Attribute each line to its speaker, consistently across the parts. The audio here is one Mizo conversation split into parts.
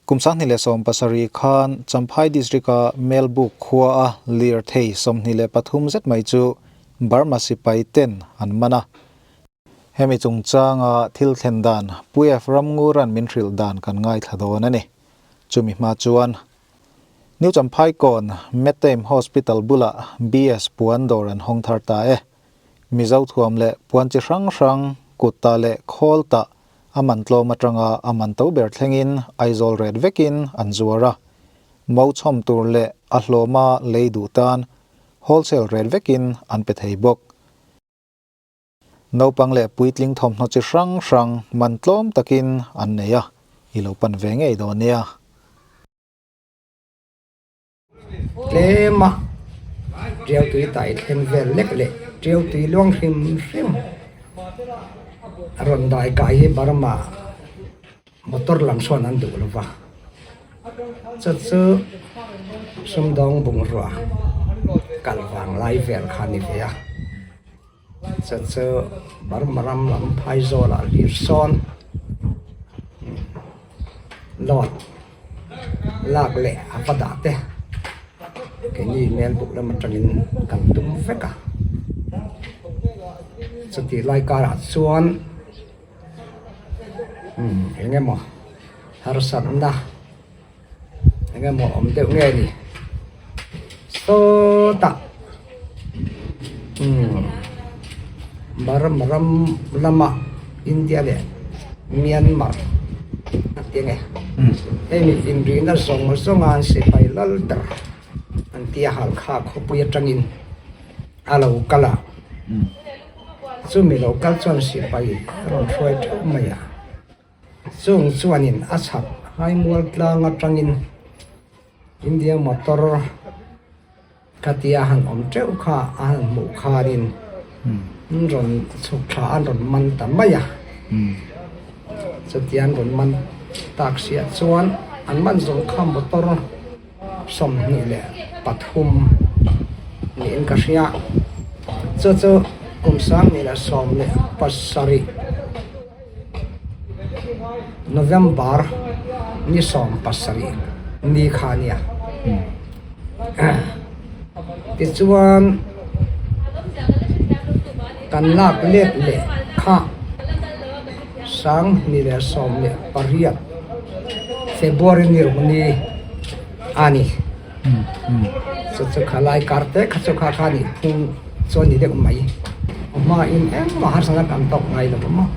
Speaker 1: Kum 2017 khan Champhai District-a Melbuk khuaa lirthei 23 zet mai chu Burma sipai ten an man a. Hemi chungchanga thil thlen dan Puief Ramnguran min hrilh dan kan ngaithla dawn a ni. Chumi hma chuan New Champhai kawn Medtime Hospital bulah BS puan dawr an hawng thar ta e. Mizo thuam leh puan chi hrang hrang kut tah leh khawl tah a man tlawm atanga a man to ber thlengin Aizawl ret vekin an zuar a. Mo chhawm tur leh a hlawma lei duh tan wholesale ret vekin an pe thei bawk. Naupang leh puitling thawmhnaw chi hrang hrang man tlawm takin an nei a, i lo pan ve ngei dawn nia.
Speaker 2: Tlema tiau tui tai thleng vel lek leh tiau tui luang hrim hrim a rawn dai kai hi Burma motor lam sawn an duh lo va, chu chu sumdawng bungrua kal vang lai vel kha a ni ve a. Chu chu Burma ram lam phaizawl ah lir sawn load lak leh a va dah te keini Melbuk lam atangin kan tum vek a chutih lai karah chuan umm eng emaw harsatna. Eng emaw awm deuh nge ni sawtah umm Burma ram lama India leh Myanmar a ti nge hemi inrihna zawng zawng a an sipai lal ber an tia Halkha khawpui atangin a lo kal a chumi lo kal chuan sipai a rawn hruai theuh mai a. Chung chuanin a chhak Haimual tlang atangin India motor khatia han awm teuh kha a han hmuh khanin an rawn chhuk thla an rawn man ta mai a. Chutia an rawn man tak siah chuan an man zawng kha motor 23 niin ka hria. Chu chu kum 2017 November ni 17 ni kha a nia. Tichuan kan lak let leh kha 2018 February ni ruk ni a ni. Chu chu kha lai kar te kha chu kha kha nih phung chu a ni deuh mai. A hmain engmah harsatna kan tawk ngai lo maw?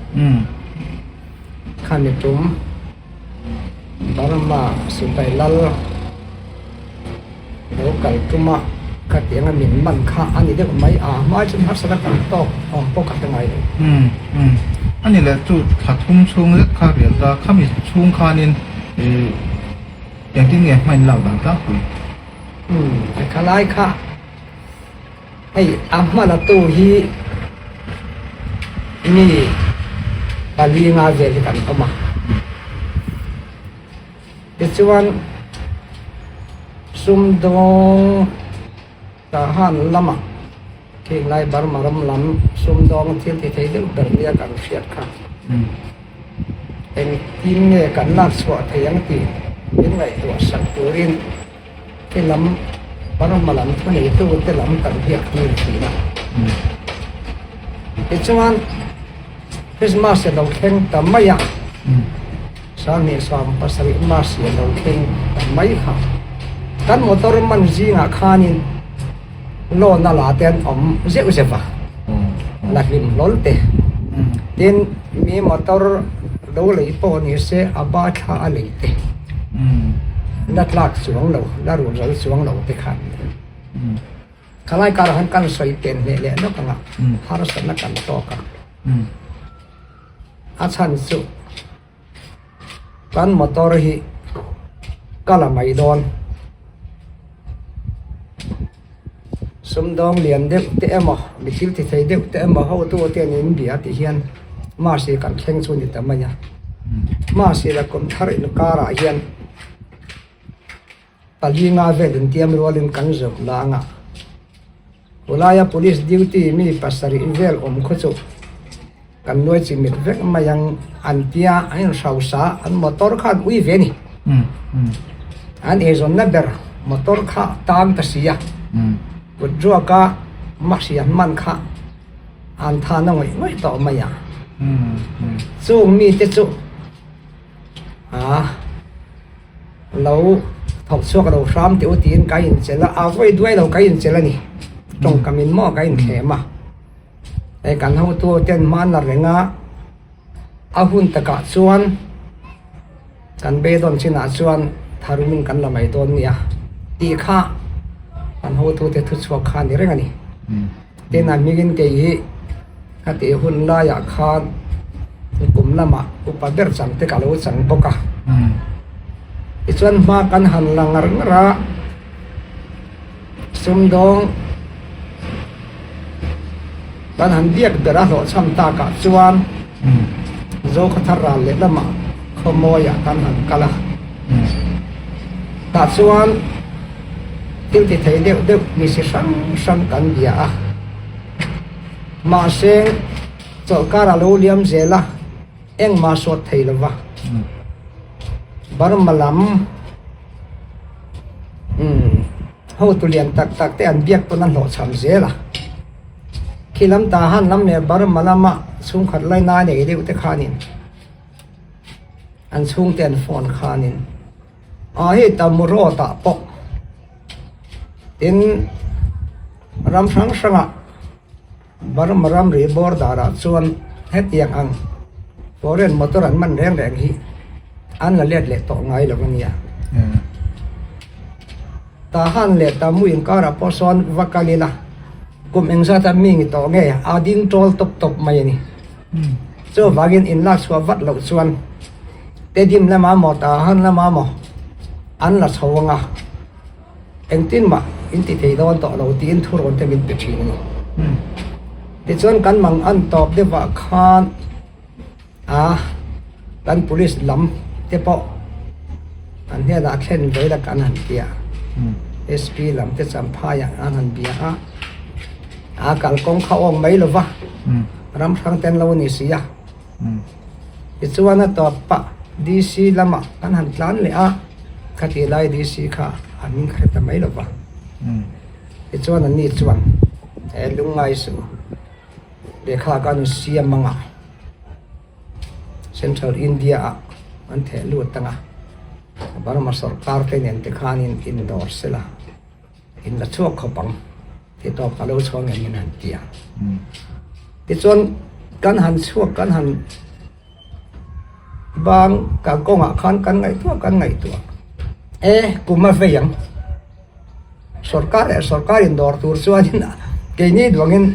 Speaker 2: Kha ni tum Burma sipai lal lo kal tuma khatianga min man kha a ni deuh mai a hma chuan harsatna kan tawk awm pawh ka hre ngai lo.
Speaker 1: A ni leh chu thla thum chhung zet kha rial ta khami chhung khanin ih engtin nge hma in lak dan tlangpui?
Speaker 2: Umm khalai kha hei a hma la tu hi mi pali nga vel hi kan awm a tichuan sumdawng Tahan lamah khenglai Burma ram lam sumdawng thil ti thei deuh ber nia kan hriat kha engtin nge kan lak chhuah thei ang tih min ngaihtuah sak turin he lam Burma lam thuneitu te lam kan biak tir thin a. Tichuan Christmas a lo thleng ta mai a. 2017 March a lo thleng ta mai kha. Kan motor man zingah khanin loan a la te an awm zeuh zeuh a, la hlim hlawl te. Tin, mi motor lo lei pawh ni se a ba thla a lei te, la tlak chuang lo, la rul ral chuang lo te khan. Khalai karah khan kan sawi pen hneh leh lawk ang a, harsatna kan tawk a. A chhan chu kan motor hi ka la mai dawn. Sumdawng lian deuh te emaw mi thil ti thei deuh te emaw hotu te an inbia tih hian mahse kan thleng chu a ni ta mai a. Mahse la kum thar inkarah hian Pali nga vel intiam rualin kan zawk lang a, hulaia police duty mi pasarih vel awm khaw chu kan nuai chimit vek mai ang an tia, an inhrausa, an motor kha an ui ve a ni. An eizawnna ber motor kha tang ta si a, kut ruaka mahrian man kha an than a ngawih ngawih tawh mai a. Chung mite chu a lo thawk chhuak lo hram tih u tiin ka inchelh a, a vawi duai lo ka inchelh a ni. Tawngkam in maw ka inthlem a, hei kan hotu ten hman la reng a, a hun takah chuan kan beidawn chinah chuan tharumin kan la mai dawn nia tih kha kan hotu te thuchhuak kha a ni reng a ni. Tin, a hmingin kei hi ka tih hun laiah khan kum lamah upa ber chang te ka lo chang bawk a. Tichuan hma kan han la ngar ngar a, sumdawng kan han biak ber a hlawhchham takah chuan Zokhawthar ral leh lamah khawmawiah kan han kal a. Tah chuan. Thil ti thei deuh deuh mi si hrang hrang kan bia a, mahse chawlhkar a lo liam zel a, engmah sawt thei lo va. Burma lam umm hotu lian tak tak te an biak pawn a hlawhchham zel a, khi lam ta han lam leh Burma lama chhungkhat laina nei deuh te khanin an chhungte an phone khanin. Ah hei Tamu road ah pawh tin ram hrang hrangah Burma ramri border ah chuan hetiang ang foreign motor an man reng reng hi an la let leh tawh ngai lo a nia. Tahan leh Tamu inkarah pawh sawn va kal ila kum engzat a mi ngi tawh nge a ding tawl tawp tawp mai a ni. Chuvangin inlak chhuah vat loh chuan Tedim lama maw Tahan lama maw an la chho ang a, engtin mah in ti thei dawn tawh lo tiin thurawn te min pe thin a ni. Tichuan kan mang an tawp deuhah khan a kan police lam te pawh an hnenah thlen ve ila kan han ti a, SP lam te Champhaiah an han bia a, a kalkawng kha awm mai lova ram hrang ten lo a ni si a. Tichuan a tawp pah DC lamah kan han tlan leh a, khatih lai DC kha a hming kha hre ta mai lova. Tichuan anni chuan he lungngai suh lehkha ka nu siam anga Central India ah an theh lut anga Burma sorkar te nen te khanin indawr sela. In la chhuak khawp ang tih tawp ka lo chhuak ngei min han ti a. Tichuan kan han chhuak kan han bang kan kawngah khan kan ngaihtuah kan ngaihtuah e kum a vei ang sorkar leh sorkar in dawr tur chuanin keini duangin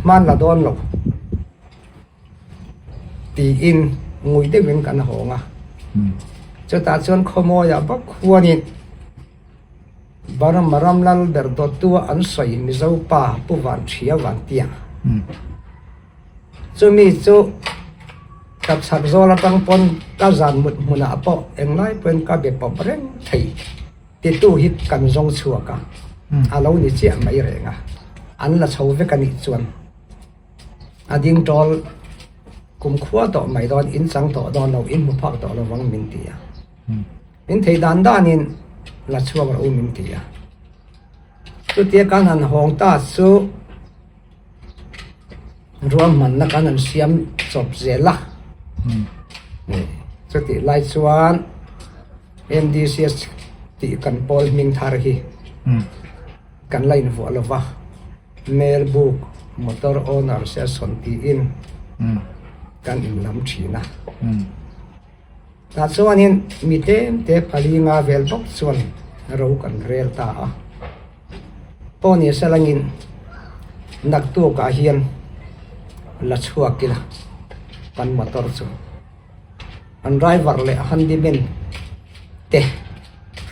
Speaker 2: hman la dawn lo tiin ngui deuhin kan hawng a. Chutah chuan khawmawiah bawk khuanin. Burma ram lal ber dawttua an sawi Mizo pa Pu Vanthria Vantia. Chumi chu ka chhak zawl atang pawn ka zan mut hmunah pawh englai pawhin ka be pawp reng thei titu hi kan zawng chhuak a, a lo ni chiah mai reng a, an la chho vek a nih chuan a ding tawl kumkhua tawh mai dawn, in chang tawh dawn lo, in hmu phak tawh lovang min ti a. Min thei dan danin la chhuak rawh u min ti a. Chutia kan han hawng ta chu ruahmanna kan han siam chawp zel a. Chutih lai chuan MDCS tih kan pawl hming thar hi kan la invuah lo va, Melbook Motor Owner Session tiin kan inlam thin a. Tah chuanin mi tlem te pali nga vel bawk chuan ro kan rel ta a. Pawh ni salangin naktukah hian la chhuak ila kan motor chu an driver leh handyman te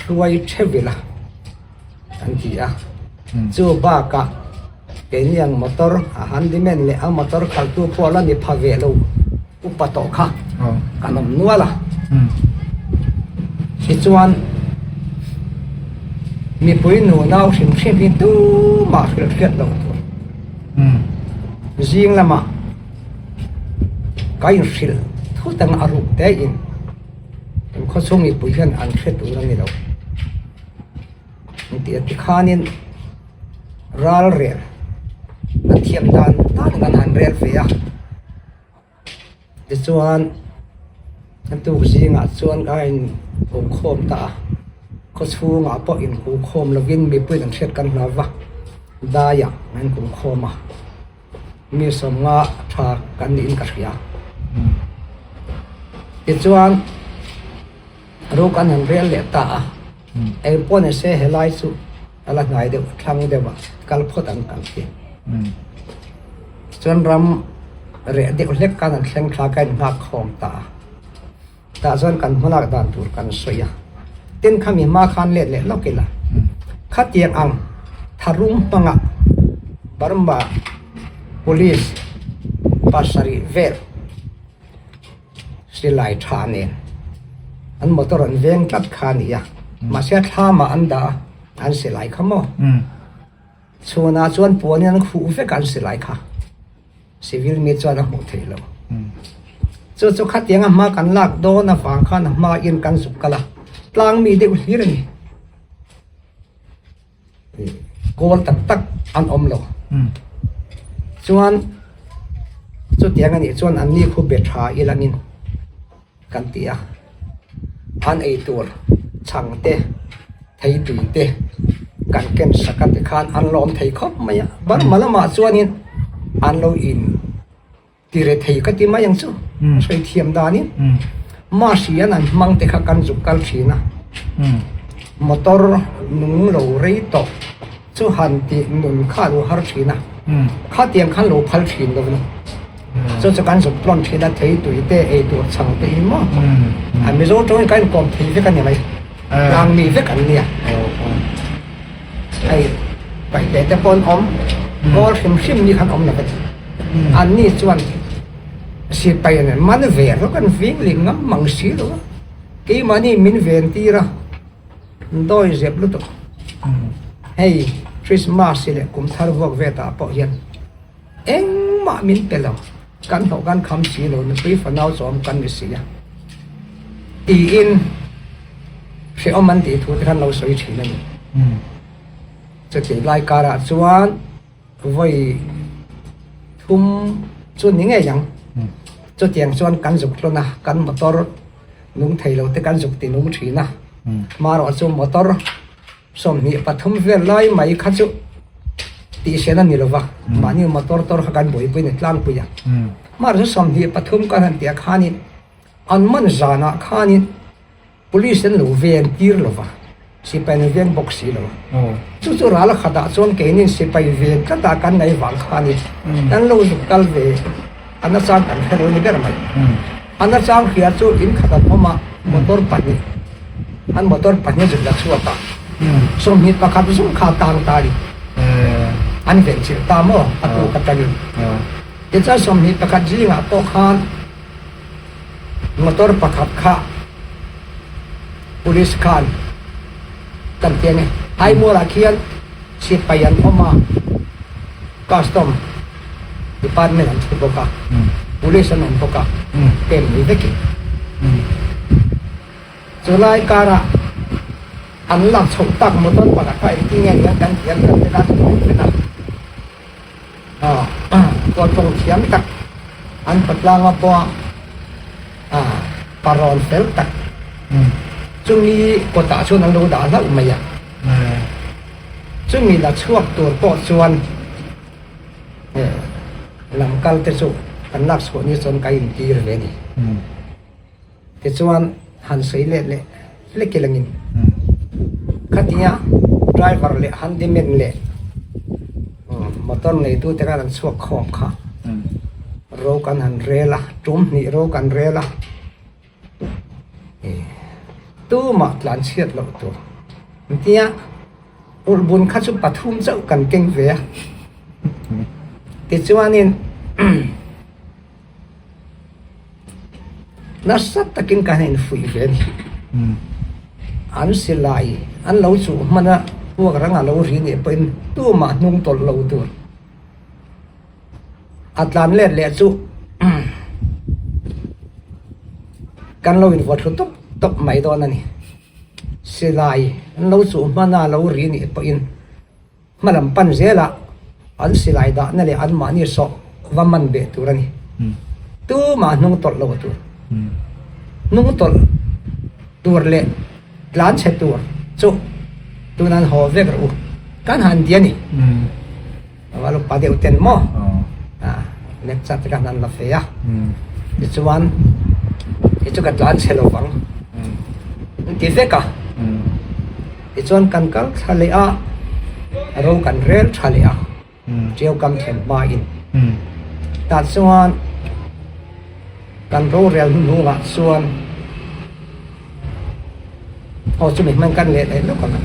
Speaker 2: hruai theuh ila an ti a. Chu bakah keini ang motor a handyman leh a motor khaltu pawh la ni pha ve lo. Upa tawh kha kan awm nual a, tichuan mipui nu nau hrim hrim hi tumah hrilh hriat loh tur zing lamah ka inhrilh thut ang a ruk te in. Khawchhung mipui hian an hre tur a ni lo. Engti a tikhanin ral rel a thiam dan dan kan han rel ve a. Tichuan a tuk zingah chuan ka in hukhawm ta a, khawchhungah pawh in hukhawm lovin mipui an hriat kan hlau va, daiah an inhukhawm a. Mi sawmnga tha kan niin ka hria. Tichuan ro kan han rel leh ta a, eng pawh ni se helai chu a la hnai deuh thlang deuh a, kal phawt ang kan ti. Tichuan ram reh deuh hlek khan an thleng thla ka inngak khawm ta a, tah chuan kan hmalak dan tur kan sawi a. Tin khami hma khan let leh lawk ila, khatiang ang tharum hmangah Burma Police pasarih vel silai tha nen an motor an veng tlat kha a ni a, mahse thlamah an dah a, an silai kha maw? Chhunah chuan puanin an khuh vek a an silai kha. Civil mi chuan a hmuh theih lo. Chu chu khatiang a hma kan lak dawn avang khan a hma in kan zuk kal a, tlang mi deuh hlir a ni. Kawl tak tak an awm lo. Chuan chutiang a nih chuan an ni khu be tha ilangin kan ti a, an ei tur chhang te, thei tui te kan ken sak a tikhan an lawm thei khawp mai a, Burma lamah chuanin an lo in ti re thei ka ti mai ang chu, sawi thiam danin mahrian an hmang te kha kan zuk kal thin a, motor nung lo rei tawh chu han tih nun kha a lo har thin a, khatiang khan lo phal thin lo ni. Chu chu kan zuk tlawn thin a, thei tui te ei tur chhang te in maw a Mizo tawngin kan inkawm thei vek a ni mai, tlang mi vek an nia. Hei paihte te pawh an awm, kawl hrim hrim ni khan awm lo vek. An ni chuan sipai an man ve rawk an ving leh ngam mang si lo a, keimahni min ven tir a, dawi zep lutuk. Hei Christmas leh kum thar vuak vetah pawh hian Engmah min pe lo, kan hlawh kan kham si lo, nupui fanau chawm kan ni si a, tiin hrehawm an tih thu te khan lo sawi thin a ni. Chutih lai karah chuan vawi thum chu ni ngei ang, chutiang chuan kan zuk hlawn a, kan motor nung thei lo te kan zuk ti nung thin a, hmarawh chu motor 23 vel lai mai kha chu tihsian a ni lo va, mahni motor tor kha kan buaipui a ni tlangpui a. Mahse 23 kan han tih ah khanin an man zanah khanin police an lo ven tir lo va, sipai an veng bawk si lo a. Chu chu ral khatah chuan keinin sipai ven tlatah kan ngaih vang khanin kan lo zuk kal ve a nachang kan hre lo ni ber mai. A nachang hria chu in khat an awm a, motor pahnih, an motor pahnih zuk la chhuak a, 21 zung kha tang ta in an ven chilh ta maw a tuk atangin. Tichuan 21 zingah pawh khan motor pakhat kha police khan kan ti a ni. Aimualah khian sipai an awm a, custom department an thu bawk a, police an awm bawk a, pen mai vekin. Chu lai karah an lak chhoh tak motor pakhat kha engtin nge niang kan ti a, kan ti a, kan ti a, kawr tawng thiam tak an khawtlanga pawha parawn fel tak chumi kawtah chuan an lo dah hlauh mai a. Chumi la chhuak tur pawh chuan lam kal te chu kan lak chhuah ni chuan ka intir ve a ni. Tichuan han sawi let leh hlek i langin khatia driver leh handyman leh motor neitu te khan an chhuak khawm kha ro kan han rel a, tum hnih ro kan rel a. Tumah tlan chhiat loh tur nia ulhbun kha chu pathum chauh kan keng ve a tichuanin nasa takin kan infuih ve a ni an silai an lo chuh hman a puak rang a lo ri nih pawhin tumah hnung tawlh lo tur. A tlan let leh chu kan lo invuah thlu tawp. tawp mai dawn a ni. Silai an lo chuh hman a lo ri nih pawhin hma lam pan zelah an silai dahna leh anmahni sawh va man beh tur a ni. Tumah hnung tawlh lo tur. Hnung tawlh tur leh tlan chhe tur chu tun an haw vek rawh u. Kan han ti a ni. A lo pa deuh ten maw? Lecture te khan an la fe a. Tichuan kei chu ka tlan chhe lo vang an ti vek a. Tichuan kan kal thla leh a, ro kan rel tha leh a, ṭiau kam thlen hmain. Tah chuan kan rorel hnuhnungah chuan Aw chumi hman kan leh leh lawk ang a.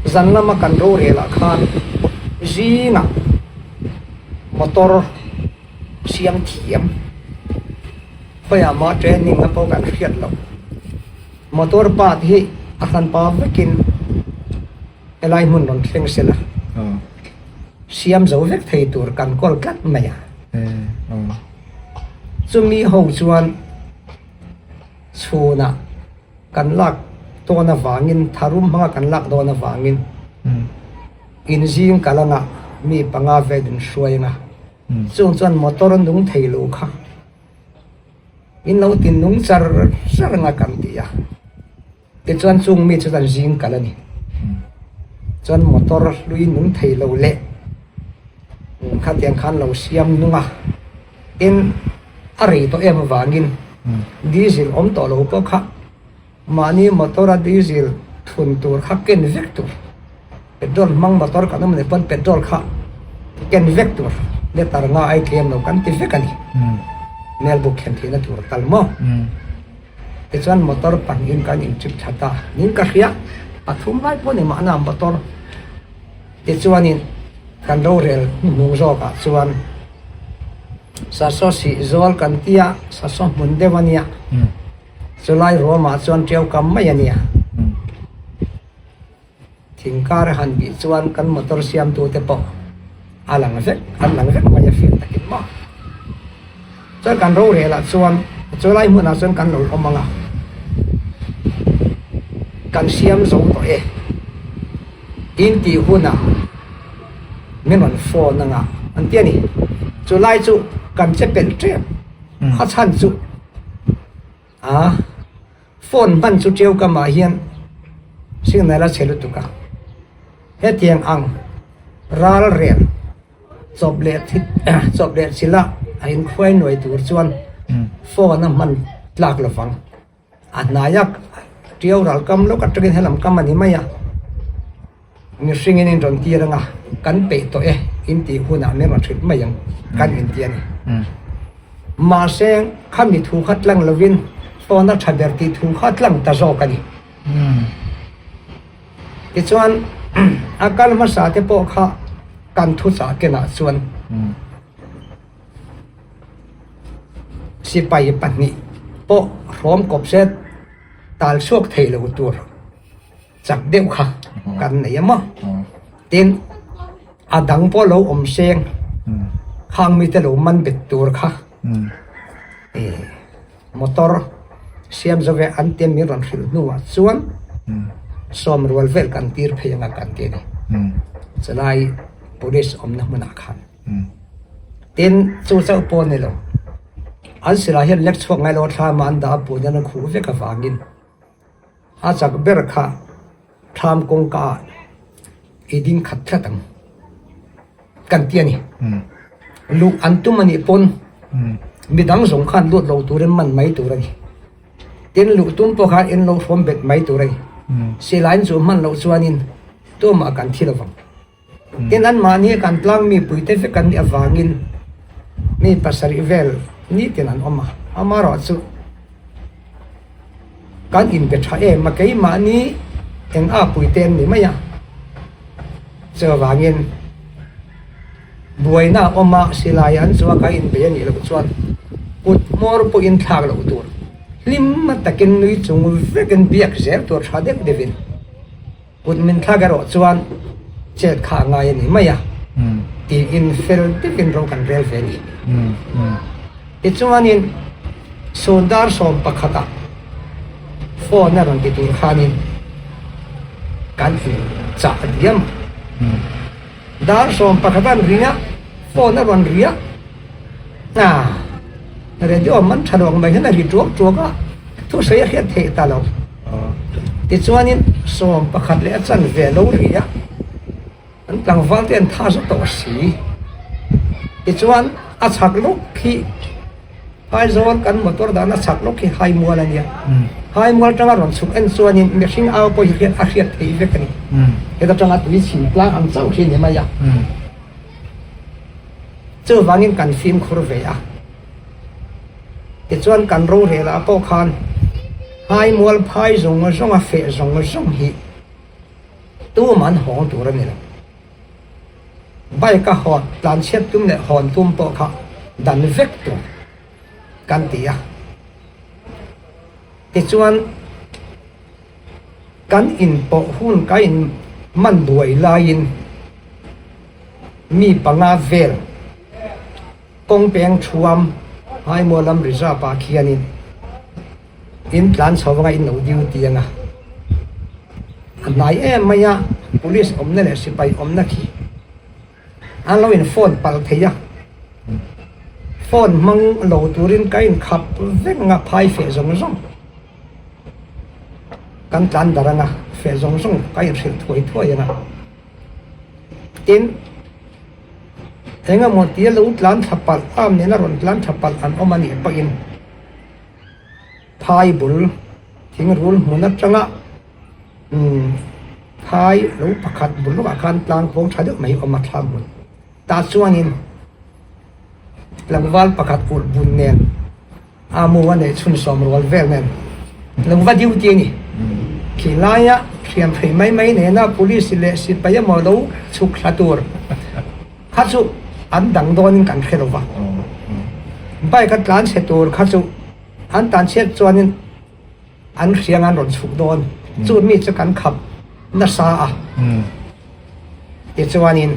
Speaker 2: Zan lama kan rorel ah khan zingah motor siam thiam khawiah mah training na pawh kan hriat loh motor part hi a hranpa vekin helai hmun rawn thleng se la siam zo vek thei tur kan kawl tlat mai a. Chumi ho chuan. Chhunah kan lak dawn avangin, tharum hmanga kan lak dawn avangin inzing kalangah mi panga vel in hruai anga, chung chuan motor nung thei lo kha in lo ti nung char char anga kan ti a. Tichuan chung mi chu kan zing kal a ni. Chuan motor hlui nung thei lo leh khatiang khan lo siam nung a, tin a rei tawh em avangin diesel awm tawh lo pawh kha mahni motor a diesel thun tur kha ken vek tur, petrol hmang motor kan awm leh pawn petrol kha ken vek tur litre nga ai tlem lo kan ti vek a ni. Melbuk thlen theihna tur tal maw? Tichuan motor pahnihin kan inchip tha ta ning ka hria, pathum lai pawh ni mahna motor tichuanin kan rorel hnuhnung zawkah chuan Sasaw sih zawl kan tia, Sasaw hmun deuh a nia, chulai ruamah chuan ṭiau kam mai a nia. Thing kar a han bih chuan kan motor siamtute pawh a lang vek, an lang vek mai a fiah takin maw. Chuan kan rorel ah chuan chu lai hmunah chuan kan lo awm ang a, kan siam zo tawh e in tih hunah min rawn phone ang a an ti a ni. Chu lai chu kan che pelh tep a chhan chu. A phone hman chu ṭeu kam ah hian signal a chhe lutuk a, hetiang ang ral rel chawp leh chawp leh chilh a a inkhuai nuai tur chuan phone a hman tlak lo vang. A hnai a ṭiau ral kam lawk atangin helam kam a ni mai a, mihringin in rawn tir anga kan peih tawh e in tih hunah min rawn hrilh mai ang kan inti a ni. Mahse khami thu kha tlang lovin phone a tha ber tih thu kha tlang ta zawk a ni. Tichuan a kal hmasa te pawh kha kan thu chah kenah chuan sipai pahnih pawh hrawm kawp se tal chhuak thei lo tur. Chak deuh kha kan nei a maw? Tin, a dang pawh lo awm seng khang mite lo man bet tur kha motor siam zo ve an tia min rawn hrilh hnuah chuan sawm rual vel kan tir phei anga kan ti a ni. Chulai police awmna hmunah khan. Tin, chu chauh pawh a ni lo. An silai hian lek chhuak ngai lo a thlam ah an dah a puan an khuh vek avangin. A chak ber kha thlam kawngka ah i ding khat tlat ang kan ti a ni. Luh an tum a nih pawn midang zawng khan lut lo turin man mai tur a ni. Tin, luh tum pawh khan in lo hrawm bet mai tur a ni. Silaiin chu hman loh chuanin tumah kan thi lovang. Tin, anmahni kan tlang mi puite vek an nih avangin mi pasarih vel nitin an awm a, amaherawhchu kan inbe tha em a, keimahni eng a puite an ni mai a, chuvangin buaina a awm a, silai an chu a kan inbei a nih loh chuan kut hmawr pawhin thlak loh tur, hlim takin nui chung vekin biak zel tur tha deuh deuhin. Kut min thlak erawh chuan chet kha a ngai a ni mai a, tiin fel takin ro kan rel ve a ni. Tichuanin Sundar sawm pakhatah. Phone a rawn ti tur khanin kan in chah diam. Dar 11 an ring a, phone a rawn ri a, ah radio man tha lo ang mai hian a ri tuak tuak a, thusawi a hriat theih ta lo. Tichuanin 11 leh a chanve a lo ri a, an tlangval te an tha zawk tawh si. Tichuan a chhak lawk khi Aizawl kan motor dahna chak lawk hi Haimual a nia. Haimual tanga rawn chhuk en chuanin mihring au pawh hi hriat a hriat theih vek a ni. Heta tanga tui chhim tlang ang chauh hi a ni mai a. Chuvangin kan fimkhur ve a. Tichuan kan rorel ah pawh khan Haimual phai zawng zawng a feh zawng zawng hi tumah an hawng tur a ni lo. Bike a hawn tlanchhiat tum leh hawn tum pawh kha dan vek tur kan ti a. Tichuan kan inpawh hun ka in man buai laiin mi panga vel kawng peng thuam Haimual lam reserve ah khianin In tlan chho anga in lo duty anga a hnai em mai a, police awmna leh sipai awmna khi an lo in phone palh thei a, phone hmang lo turin ka in khap vek anga phai feh zawng zawng kan tlan darh anga feh zawng zawng ka in hrilh thuai thuai anga tin engemaw tia lo tlan thla palh am nena rawn tlan thla palh an awm anih pawhin. Phai bul thingrul hmun atanga phai lo pakhat bul lawkah khan tlang kawng tha deuh mai a awm a thla hmun tah chuanin tlangval pakhat ulh bun nen a mu a neih chhun sawm rual vel nen lo va duty a ni khi laia hriam hrei mai mai nena police leh sipai emaw lo chhuk thla tur. Kha chu an dang dawnin kan hre lo va, bike a tlan chhe tur kha chu an tan chhiat chuanin an hriang an rawn chhuk dawn, chu mi chu kan khap nasa a, tichuanin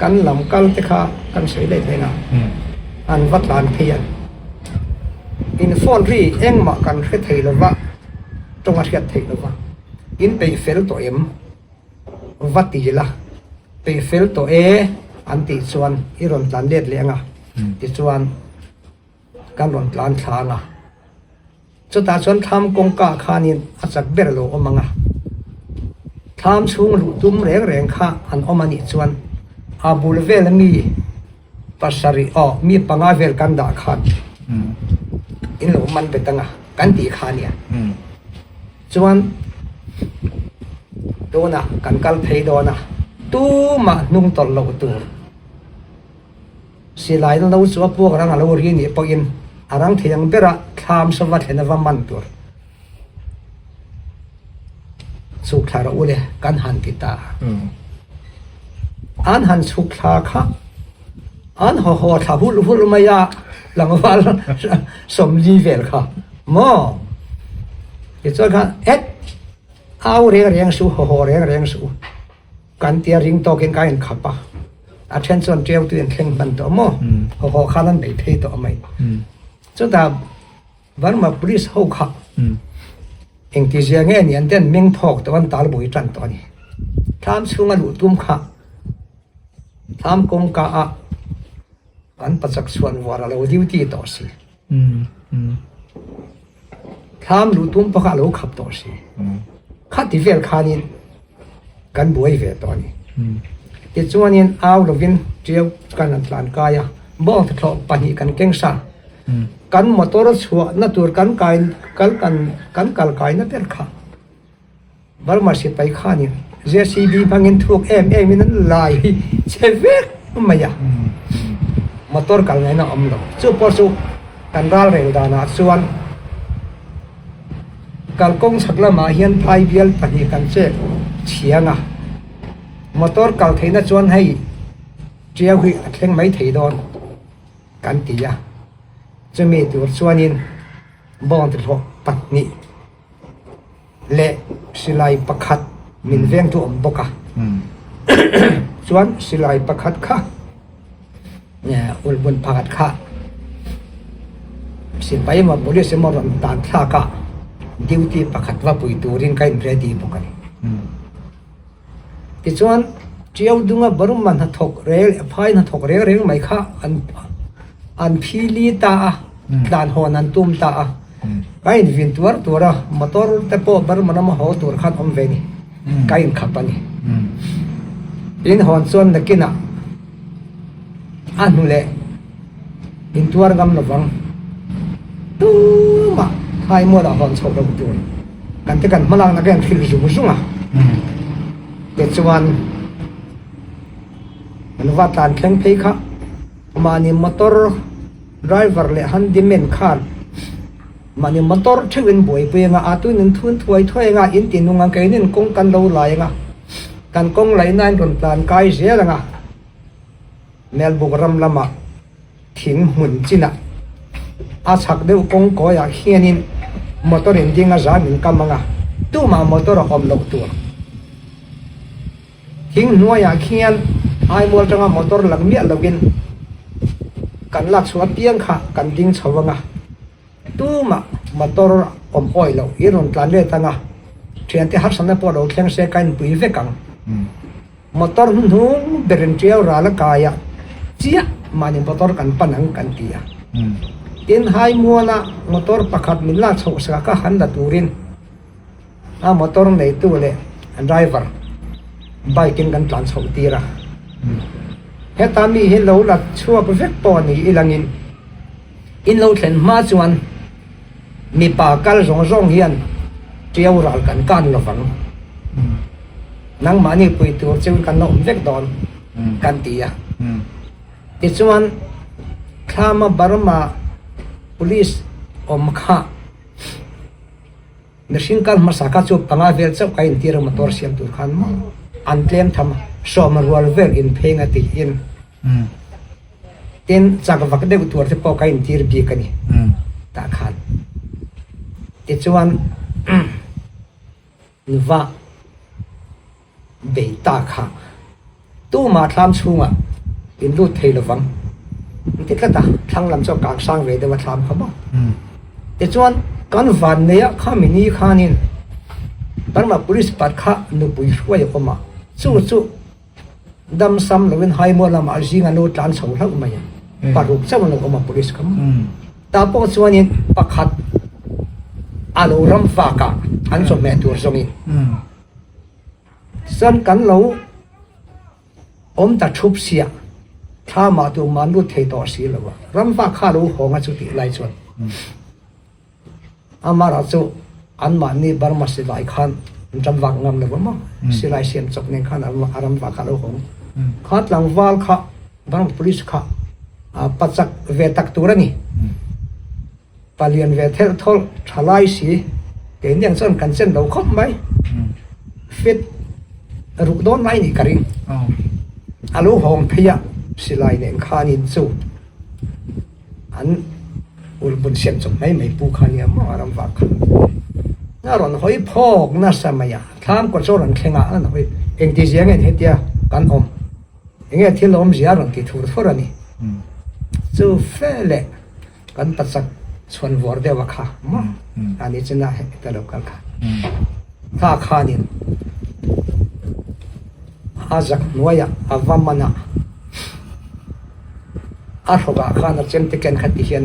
Speaker 2: kan lam kal te kha kan sawi leh thei na, an va tlan phei a, in phone ri engmah kan hre thei lo va, tawng a hriat theih lo va, in peih fel tawh em? Va ti la, peih fel tawh e an tih chuan i rawn tlan let leh ang a, tichuan kan rawn tlan thla ang a. Chutah chuan thlam kawngka khanin a chak ber lo awm ang a, thlam chhung luh tum reng reng kha an awm a nih chuan a bul vel mi pasarih aw mi panga vel kan dah khan in lo man bet ang a kan tih kha a nia. Chuan tunah kan kal phei dawn a, tumah hnung tawlh loh tur silai na lo chu a puak rang a lo ri nih pawhin a rang thei ang bera thlam sava thlen ava man tur chhuk thla rawh u le kan han ti ta a. An han chhuk thla kha an haw haw thla hulh hulh mai a, tlangval 40 vel kha maw? Tichuan khan het au reng reng suh, haw haw reng reng suh kan tia ring tawkin ka inkhap a, a then chuan ṭeu tui an thleng hman tawh maw? Haw haw khan an bei phei tawh mai. Chutah Burma police ho kha engtizia nge ni an ten meng phawk tawh an tal bui tan tawh a ni. Thlam chhunga luh tum kha thlam kawngka ah an pachak chhuan vuar a lo duty tawh si. Thlam luh tum pawh kha a lo khap tawh si. Khati vel khanin kan buai ve tawh a ni. Tichuanin au lovin ṭiau kan han tlan kai a, bawng thlawh pahnih kan keng sa. Kan motor chhuahna tur kan kai kal kan kan kal kaina ber kha Burma sipai khanin JCB hmangin thuk em em in an lai che vek mai a, motor kal ngaihna a awm lo. Chu pawh chu kan ral rel danah chuan kalkawng chhak lamah hian phai bial pahnih kan chek chhiang a, motor kal theihna chuan hei ṭiau hi a thleng mai thei dawn. Kan ti a, chumi tur chuanin bawng tihlawh pahnih leh silai pakhat min vengtu awm bawk a, chuan silai pakhat kha ulhmun pakhat kha Sipai emaw police emaw rawn tan thlak a duty pakhat va pui turin ka in ready bawk a ni. Tichuan Tiau dunga Burma hnathawk rel phai hnathawk reng reng mai kha an an phili ta a, tlan hawn an tum ta a. Ka invin tuar tuar a, motor te pawh Burma lama haw tur khan awm ve ni, ka inkhap a ni. In hawn chuan nakinah a hnu leh intuar ngam lovang tumah Thaimualah hawn chhoh lo tur kan te kan hmalakna ka inhrilh zung zung a. Tichuan an va tlan thleng phei kha mahni motor driver leh handyman khan mahni motor theuhin buaipui anga a tuin in thun thuai thuai anga in ti nung ang keinin kawng kan lo lai anga kan kawng laihna in rawn tlan kai zel anga Melbuk ram lamah thing hmun chinah a chhak deuh kawng kawiah hianin motor in ding a zam in kam anga tumah motor a awm loh tur. Thing hnuaiah khian Aimual tanga motor lang miah loin kan lak chhuah apiang kha kan ding chho anga tumah motor awm awi loh i rawn tlan let anga thiante harsatna pawh lo thleng se ka inpui vek ang. Motor hnuhnung berin tiau ral a kai a, chiah mahni motor kan pan ang kan ti a. Tin, Haimuala motor pakhat min lak chhoh sak a ka han la turin a motor neitu leh a driver bike in kan tlan chhoh tir a. Heta mi hi lo la chhuak vek pawh ni ilangin in lo thlen hma chuan mipa kal zawng zawng hian tiau ral kan kan lovang. Nangmahni pui tur chu kan la awm vek dawn kan ti a. Tichuan Thlama Burma Police awm kha mihring kal hmasa kha chu panga vel chauh ka intir a motor siam tur khan maw an tlem tham a, sawma rual vel inpheng a tiin tin chak vak deuh tur te pawh ka intir bik a ni tah khan. Tichuan. Va bei ta kha tumah thlam chhungah in lut thei lovang an ti tlat a, thlang lam chu a kang sang ve deuh a thlam kha maw. Tichuan kan van nei a khami ni khanin Burma police pat kha nupui hruai a awm a, chu chu dam sam loin Haimual lamah zing a lo tlan chho hlauh mai a, paruk chauh an lo awm a police kha maw. Tah pawh chuanin pakhat a lo ram fak a, an chawhmeh tur zawngin chuan kan lo awm ta thup sia, thla mah tur mah an lut thei tawh si lo a, ram fak kha a lo hawng a chutih lai chuan amaherawh chu anmahni Burma silai khan an ram vak ngam lo va maw, silai siam chawp nen khan a ram vak kha a lo hawng, kha tlangval kha Burma police kha pachak ve tak tur a ni. Palian ve thelh thawlh tha lai si, keini ang chuan kan chen lo khawp mai. Fit ruk dawn lai nih ka ring. A lo hawng phei a, silai nen khanin chu an ulbun siam chawp mai mai pu kha nia maw a ram vak kha. A rawn hawi phawk nasa mai a, thlam kawt chu a rawn thleng a, a rawn hawi engtizia nge hetia kan awm. Enge thil awmzia a rawn ti thur thur a ni. Chu fe leh kan pachak chhuan vuar deuh a kha maw a ni china heta lo kal kha. Kha khanin a zak hnuaiah a va man a, a hrawkah khan a chemte ken kha ti hian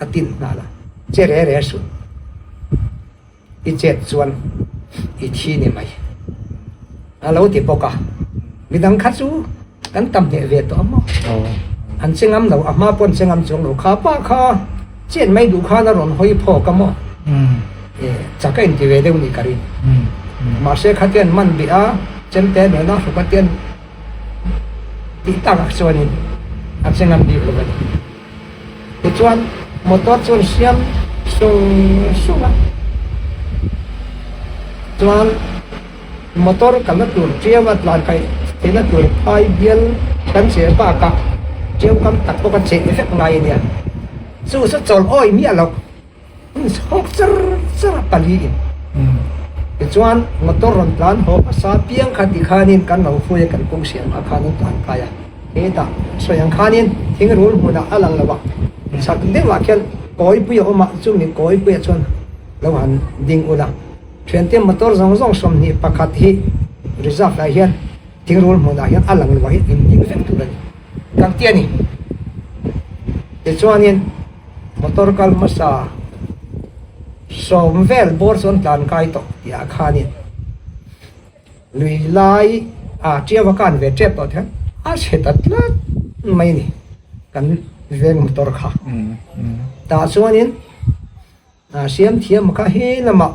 Speaker 2: a tin nghal a, che re re suh. I chet chuan i thi ni mai a lo ti bawk a, midang kha chu kan tam hneh ve tawh a maw? An che ngam lo, a hma pawh an che ngam chuang lo, kha pa kha chet mai duh khan a rawn hawi phawk a maw? Chak a inti ve deuh nih ka ring. Mahse khatian man bih a, chemte nena hruk a tian tih takah chuanin a che ngam bik lo a ni. Tichuan motor chu an siam sung sung a, chuan motor kalna tur ṭiau a tlan kaih theihna tur phai bial kan cheh bakah ṭiau kam tak pawh kan cheh vek ngai a nia. Chu chu chawlh awih miah loh. Chhawk char char a pali in. Tichuan motor rawn tlan haw hmasa piang kha ti khanin kan lo hruai a kan kawng siam ah khan an tlan kai a. Hetah sawi ang khanin thingrul hmunah a lang lo a, chak deuhah khian. Kawipui a awm a, chumi kawipuiah chuan lo han ding ula. Thiante motor zawng zawng 21 hi reserve ah hian thingrul hmunah hian a lang lo ah hian in ding vek tur a ni. Kan ti a ni. Tichuanin motor kal hmasa sawm vel bawr chuan tlan kai tawh tih ah khanin lui lai ah tiau a kan ve tep tawh hian a chhe ta tlat mai a ni kan veng motor kha. Tah chuanin. Siam thiam kha he lamah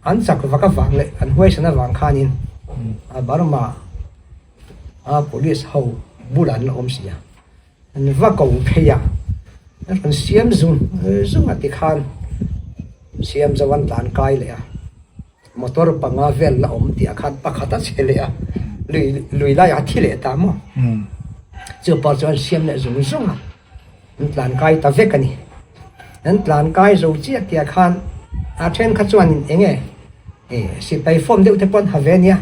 Speaker 2: an chak vak avang leh an huaisan avang khanin Burma a police ho bulah an la awm si a, an va ko phei a, an rawn siam zung zung a tikhan siam zo an tlan kai leh a, motor panga vel la awm tih ah khan pakhat a che leh a, lui lui laiah a thi leh ta maw? Chu pawh chuan siam leh zung zung a. An tlan kai ta vek a ni. An tlan kai zo chiah tih ah khan a then kha chuanin eng nge sipai form deuh te pawh an ha ve nia,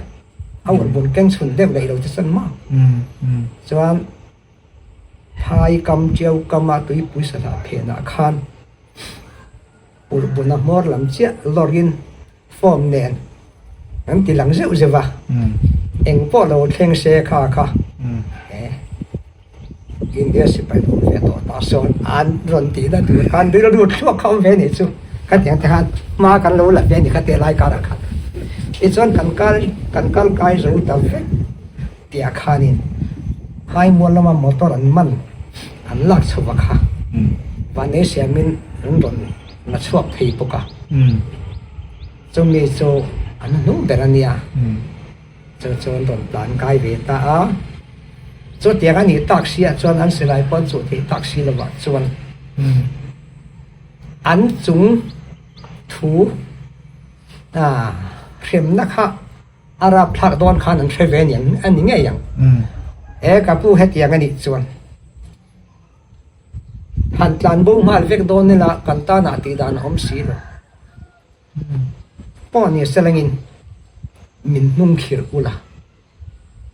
Speaker 2: a ulh bun keng chhun deuh leh ilo te chuan maw? Chuan phai kam tiau kama tuipui sahlah phenah khan ulh bun a hmawr lam chiah lawrin form nen an ti lang zeuh zeuh a, eng pawh lo thleng se kha kha India sipai awm ve tawh ta sawn an rawn tih na tur khan rilru thluak kha awm ve nih chu khatiang te khan hma kan lo la ve a ni kha teh lai karah khan tichuan kan kal kan kal kai zo ta vek tih ah khanin Haimual lama motor an man an lak chho va kha Vanei siamin an rawn la chhuak thei bawk a, chumi chu an hnung ber a nia, chu chu an rawn tlan kai ve ta a, chutiang a nih tak si ah chuan an silai pawh an chuh theih tak si lo ah chuan an chung thu hremna kha a rap thlak dawn khan an hre ve a ni ngei ang, e ka pu hetiang a nih chuan. Han tlan bo nghal vek dawn ila kan tanah tih dan a awm si lo. Pawh ni selangin min hnung khirh ula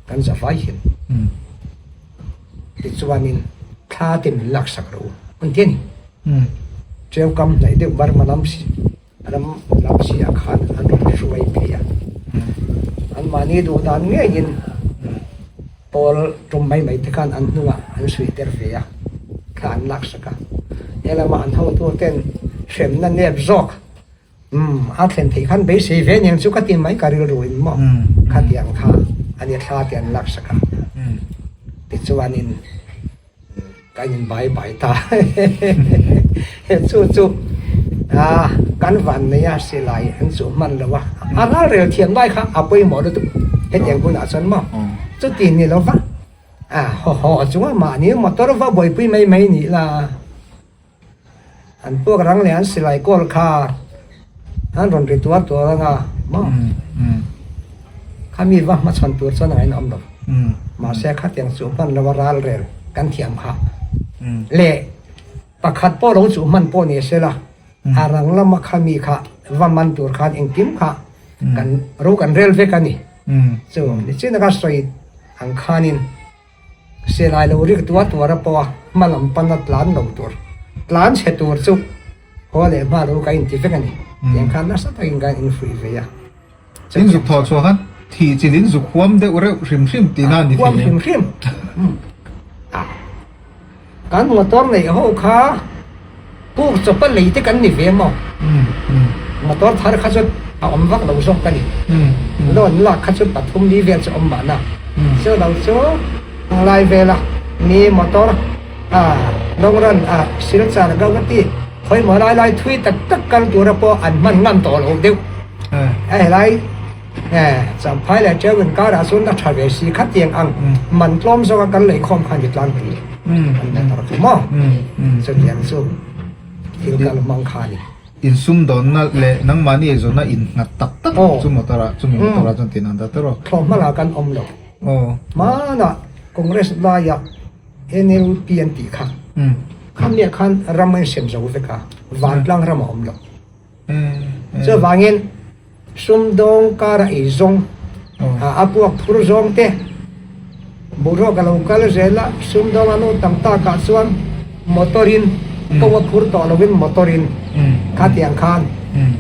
Speaker 2: kan za vai hian tichuanin thla te min laksak rawh u an ti a ni. Ṭeu kam hnaih deuh Burma lam ram lam si ah khan an rawn hruai phei a, anmahni duh dan ngeiin pawl tum mai mai te khan an hnungah an suih ter ve a, thla an laksak a, helamah an hotu ten hremna nep zawk umm a thlen theih khan beisei ve aniang chu ka ti mai ka rilru in maw khatiang kha a ni thla te an laksak a tichuanin. Kan in bai bai ta chu chu a kan van nei a silai an chuh hman lo a a ral rel thiam lai kha a pawimawh lutuk hetiang hunah chuan maw chuti ni lo va a haw haw chunga mahni motor va buaipui mai mai nih la. An puak rang leh an silai kawl kha an rawn ri tuar tuar ang a maw? Khami va hmachhawn tur chuan a ngaihna awm lo. Mahse khatiang chuh hman lo a ral rel kan thiam kha leh pakhat pawh lo chuh hman pawh ni se la, a rang lama khami kha va man tur khan engkim kha kan ro kan rel vek a ni. Chu nichin aka sawi ang khanin. Silai lo rik tuar tuar a pawh a, hma lam pana tlan lo tur, tlan chhe tur chu haw leh hma lo ka inti vek a ni. Tiang khan nasa takin kan infuih ve a.
Speaker 1: In zuk thawh chhuah khan thih chil in zuk huam deuh reuh hrim hrim tihna a ni thei em?
Speaker 2: Huam hrim hrim. Kan motor neih ho kha puk chawpa lei te kan ni ve maw? Motor thar kha chu a awm vak lo zawk ka ni. Loan lak kha chu pathum li vel chu awm mahna. Chu lo chu lai vela mi motor a long run a Silchar Gauhati khawimaw lai lai thui tak tak kal tura pawh an hman ngam tawh lo deuh. A helai Champhai leh Ṭeu inkarah chuan a ṭha ve si khatiang ang man tlawm zawka kan lei khawm khan i tlangpui an la tar kha maw? Chutiang chu thil kal hmang kha a ni.
Speaker 1: Insumdawnna leh nangmahni eizawnna innghat tak tak chu motor ah chumi motor ah chuan tin an dah ta rawh.
Speaker 2: Thlawhhma lah kan awm lo. Hmanah Congress laiah NLP an tih kha khamiah khan ram a insem zo vek a, vantlang ram a awm lo. Chuvangin sumdawng kara ei zawng, a puak phur zawng te boruak a lo kal zel a, sumdawng an awm tam takah chuan motor in Ko a phur tawh lovin motor in khatiang khan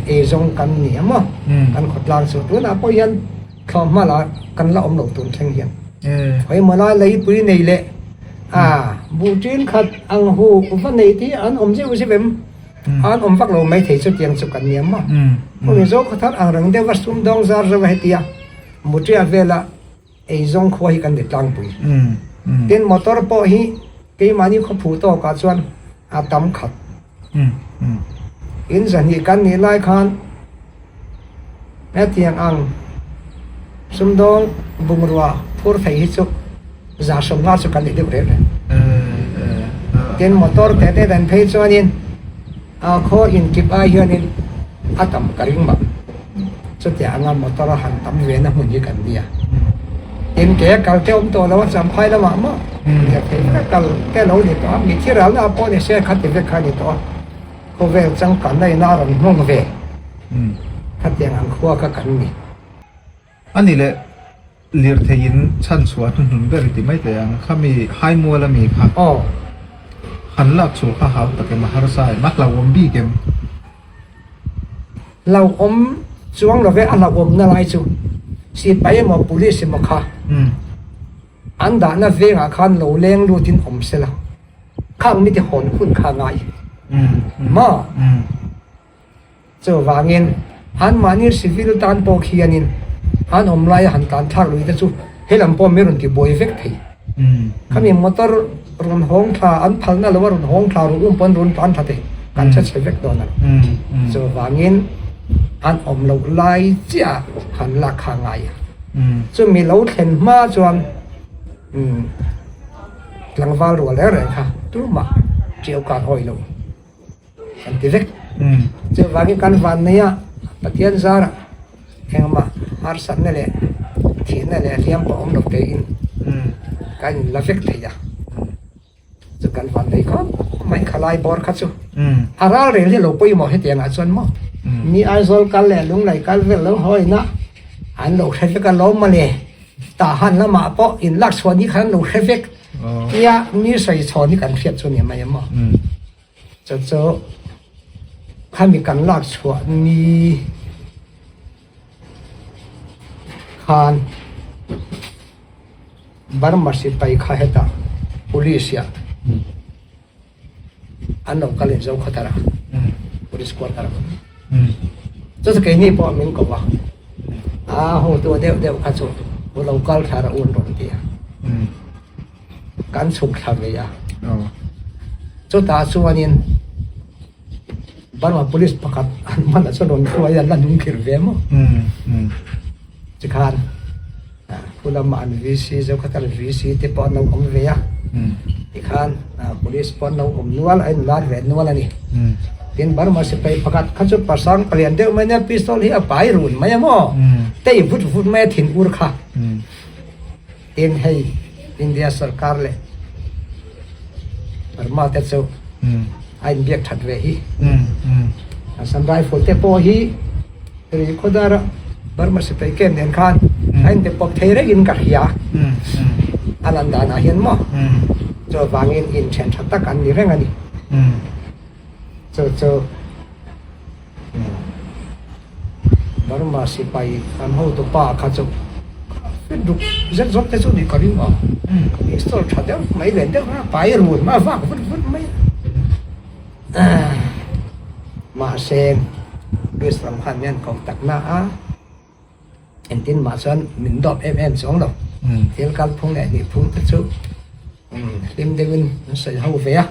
Speaker 2: eizawng kan ni a maw kan khawtlang chu tunah pawh hian thlawhhma lah kan la awm lo tun thleng hian khawimaw lai leipui nei leh a buh ṭin khat ang hu va nei te hi an awm zeuh zeuh em an awm vak lo maithei chutiang chu kan ni a maw hemi zo khawthar ang reng deuh a sumdawng zar zauh a hetia muṭia vela Eizawng khua hi kan ni tlangpui. Tin, motor pawh hi keimahni khawphu tawkah chuan a tam khat. In zahnih kan nih lai khan hetiang ang sumdawng bungrua phur thei hi chu 150 chu kan ni deuh reng reng. Tin, motor teh te dan phei chuanin A khaw inkip ai hianin a tam ka ring mah. Chutiang anga motor a han tam ve na hmun hi kan nia. Tin ke kal te awm tawh lo a champhai lamah maw lirthei vek kal te lo ni tawh a, mitthi ralna pawh ni se khati vek kha a ni tawh a, khawvel changkanna ina a rawn hmawng ve khatiang ang khua kha kan ni.
Speaker 1: A ni leh lirthei in chhanchhuah hnuhnun ber i ti mai teh ang, khami Haimual ami kha han lak chhuah kha hau tak em a harsa em a hlauhawm bik em?
Speaker 2: Hlauhawm chuang lo ve a hlauhawmna lai chu sipai emaw police emaw kha an dahna vengah khan lo leng lutin awm sela khang mite hawn hun kha ngai maw? Chuvangin, anmahni civil tan pawh khianin an awm laia han tlan thlak lui te chu he lam pawh mi rawn ti buai vek thei. Khami motor rawn hawng thla, an phalna lova rawn hawng thla ru um pawn rawn tlan thla thei, kan che chhe vek dawn a. Chuvangin, an awm loh lai chiah han lak kha a ngai a. Chumi lo thlen hma chuan tlangval rual reng reng kha tumah ṭiau kar hawi lo. Kan ti vek. Chuvangin kan van nei a, Pathian zarah engmah harsatna leh thihna leh hliam pawh awm lo tein kan inla vek thei a. Chu kan van nei khawp mai khalai bawr kha chu. A ral rel hi lo pawimawh hetiangah chuan maw? Mi Aizawl kal leh Lunglei kal vel lo hawina an lo hre vek a lawm mawle. Tahan lamah pawh inlak chhuah ni khan an lo hre vek. Tia mi sawi chhawn hi kan hriat chu ni mai a maw? Chu chu khami kan lak chhuah ni khan Burma sipai kha hetah police ah an lo kal in Zokhawthar ah police quarter ah chu chu keini pawh min ko a, a hotu deuh deuh kha chu lo kal thla rawh u an rawn ti a. Kan chhuk thla ve a. Chutah chuanin Burma Police pakhat an hmanah chuan rawn hruai a, an la hnung khirh ve maw? Tikhan khu lamah an VC Zokhawthar VC te pawh an lo awm ve a. Tikhan Police pawh an lo awm nual a, in lar ve nual a ni. Tin Burma sipai pakhat kha chu pasang palian deuh mai nia pistol hi a pai run mai a maw? Tei vut vut mai a thin ur kha. Tin hei India sorkar leh Burma te chu a inbiak that ve hi. Assam Rifle te pawh hi ri khawdar a Burma sipai camp nen khan a inbe pawp thei reng in ka hria. A lan danah hian maw chuvangin inthen tha tak an ni reng a ni. Chu chu Burma sipai an hotu pa kha chu fit ruk zet zawt te chu nih ka ring a, pistol tha deuh mai leh deuh a pai run a vak vut vut mai a, mahse police lam khan min an ko tak na a, engtin mah chuan min dawp em em chuang lo, thil kalphung leh nihphung te chu hlim deuhin an sawi ho ve a.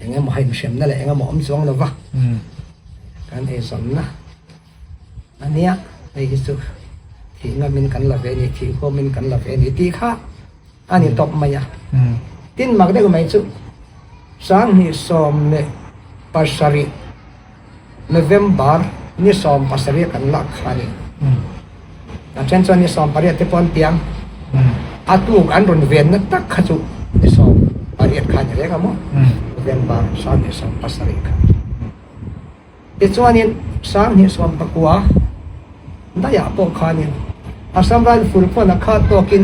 Speaker 2: Eng emaw ha inhremna leh eng emaw awm chuang lova kan eizawnna a nia, hei hi chu thih ngamin kan la ve a ni, thih huamin kan la ve a ni tih kha a ni tawp mai a. Tin mak deuh mai chu 2017 November ni 17 kan lak kha a ni. A then chuan ni 18 te pawh an piang. A tuk an rawn venna tak kha chu ni 18 kha a ni reng a maw? November 2017 kha. Tichuanin 2019 daiah pawh khanin Assam Rifle pawn a khat tawkin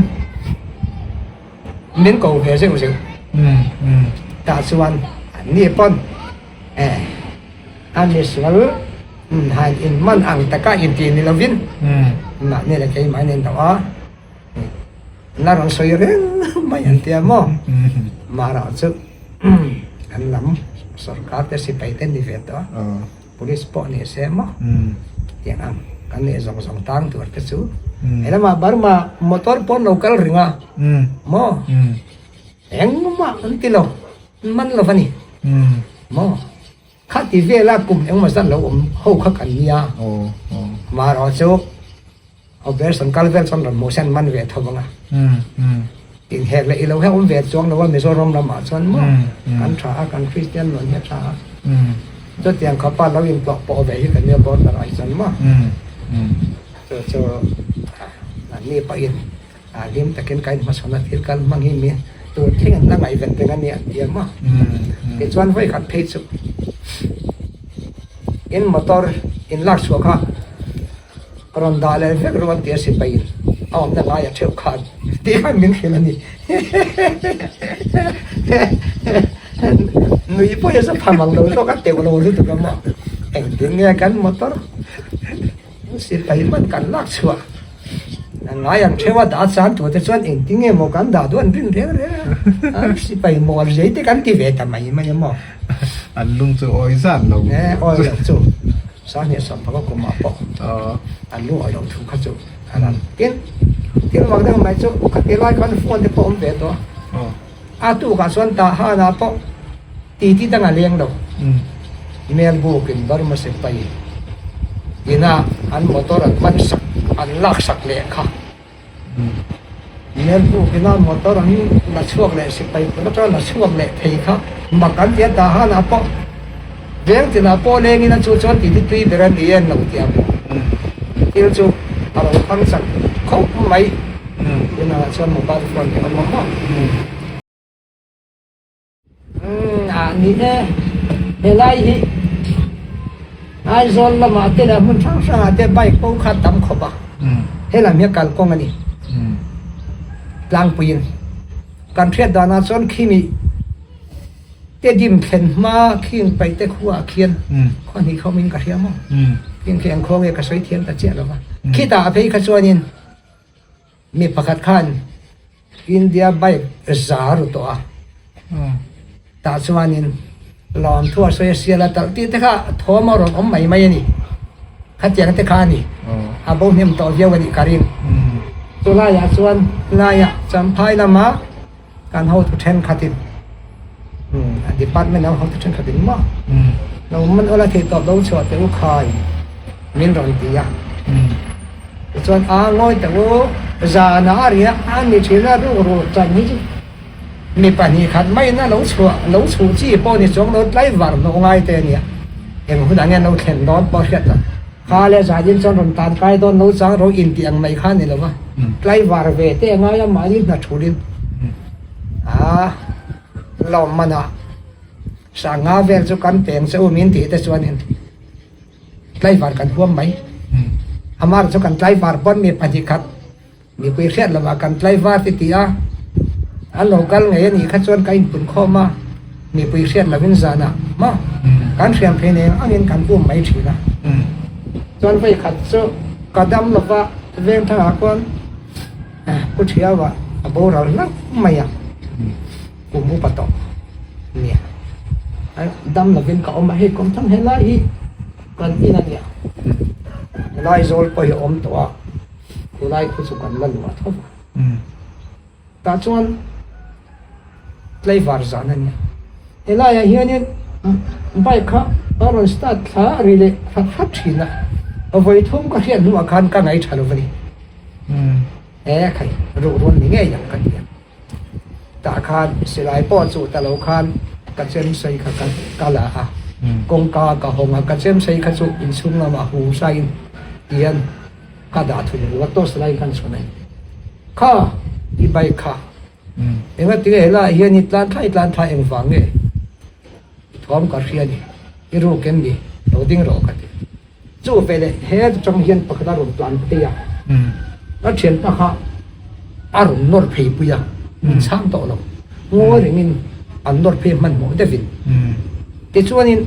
Speaker 2: min ko ve zeuh zeuh. Tah chuan. An ni pawn eh a misual han in man ang taka inti ni lovin mahni leh keimah in in do a la rawn sawi reng mai an tia maw mahra chu an lam sorkar te sipai te ni ve tawh a police pawh ni se maw tiang ang kan nih zawng zawng tang tur te chu helamah Burma motor pawn lo kal ring a maw. Engmah an ti lo, an man lo a ni. Maw? Kha ti vela kum engmaw zat lo awm ho kha kan nia. Amaherawh chu operation kal vel chuan rawn hmuh se an man ve tho vang a. Inhek leh i lo hi a awm ve chuang lo a Mizoram ramah chuan maw? Kan tha a, kan Kristian nun hi a tha a. Chutiang khawpa lo intlawh pawh ve hi kan nia border ah hi chuan maw? Chu chu an ni pawhin A hlim takin ka inhmachhawn a, thil kal hmang hi mi tur thleng an la ngaihven reng a nia an ti a maw? Tichuan vawi khat phei chu in motor in lak chhuah kha rawn dah leh vek ru an ti a sipai in a awmna ngai a theuh khan tih khan min hrilh a ni. Nui pawh hi chu pham ang lo zawk a teuh lo lutuk a maw? Engtin nge kan motor Sipai hman kan lak chhuah a ngai ang theuh a, dah chan tur te chuan engtin nge maw kan dah duh an rin reng reng a, sipai mawl zei te kan ti ve ta mai mai a maw.
Speaker 1: An lung chu awi zan lo.
Speaker 2: E awi lo chu Sanghnih sawmpaka kumah pawh an lung awi lo thu kha chu a ran. Tin, thil mak deuh mai chu khati lai khan phone te pawh awm ve tawh a, a tukah chuan tah hanah pawh Titi dang a leng lo. Melbourne Burma sipai ina an motor an hman sak, an lak sak leh kha. Melbourne ina motor an la chhuak leh sipai kut atanga la chhuak leh thei kha mak an ti a, Dahan ah pawh veng tinah pawh lengin a chu chuan titi tui ber a ni en lo tih ang thil chu a lo thang chak khawp mai. Tunah chuan mobile phone te awm a maw. Umm ah ni e, helai hi Aizawl lamah te leh hmun hrang hrangah te bike pawh kha tam khawp a, helam hi a kalkawng a ni tlangpuiin kan hriat danah chuan khimi te dim thlen hma khing paih te khuaah khian khaw hnih khawmin ka hria maw khing khi eng khaw nge ka sawi thiam ta chiah lo va, khitah phei kha chuanin mi pakhat khan. India bike za ru tawh a, tah chuanin lawmthu a sawi a sial a talh tih te kha thawm a rawn awm mai mai a ni. Khatiang te kha a ni, a bo hnem tawh viau a nih ka ring. Chu laiah chuan laiah Champhai lama kan hotu thenkhatin department lam hotu thenkhatin maw lo man awla thei tawp lo chhuah teh u khai min rawn ti a. Tichuan a ngawi teh u, zana a riah a ni thin a, rukru chan hi chu mi pahnih khat maiin a lo chhuah lo chhuh chi pawh ni chuang lo tlai var hnawh ngai te a nia. Eng hunah nge an lo thlen dawn pawh hriat lo. Kha leh zanin chuan rawn tan kai dawn lo chang ro intih ang mai kha a ni lo va, tlai var ve te a ngai a mahni hna thulin a lawm manah sanga vel chu kan peng che u min tih te chuanin. Tlaivar kan huam mai. Amar chu kan tlaivar pawn mi pahnih khat mipui hriat lovah kan tlaivar ti ti a, an lo kal ngei a nih kha chuan ka inpun khawm a, mipui hriat lovin zanah maw kan hriam phei nei ang angin kan um mai thin a. Chuan vawi khat chu ka dam lova veng thangah khuan Pu Thiaua a boral hlauh mai a. Kum upa tawh nia. Dam lovin ka awm a, hei kawm thang helai hi kan in a nia. Helai zawl pawh hi a awm tawh a, khulai khu chu kan la luah tho va. Tah chuan tlaivar zan a nia. Helaiah hianin bike kha a rawn start thla ri leh hrat hrat thin a, vawi thum ka hriat hnuah khan ka ngaih tha lo va ni. E khai, ruh rawn ni ngei ang ka ti a. Tah khan silai pawh chu ta lo khan ka chem sei kha ka ka la a, kawngka ka hawng a, ka chem sei kha chu inchhung lamah hu sain tihian ka dah thung ru a, torch lai khan chhun a ni. Kha i bike kha engatinge helaiah hian i tlan thla i tlan thla engvang nge i thawm ka hria ni, i ruk em ni, lo ding rawh ka ti. Chu veleh he atang hian pakhat a rawn tlan phei a, a thianpa kha a rawn nawr phei pui a, min chhang tawh lo. Ngawi rengin. an nawr phei hmanhmawh deuhin. Tichuanin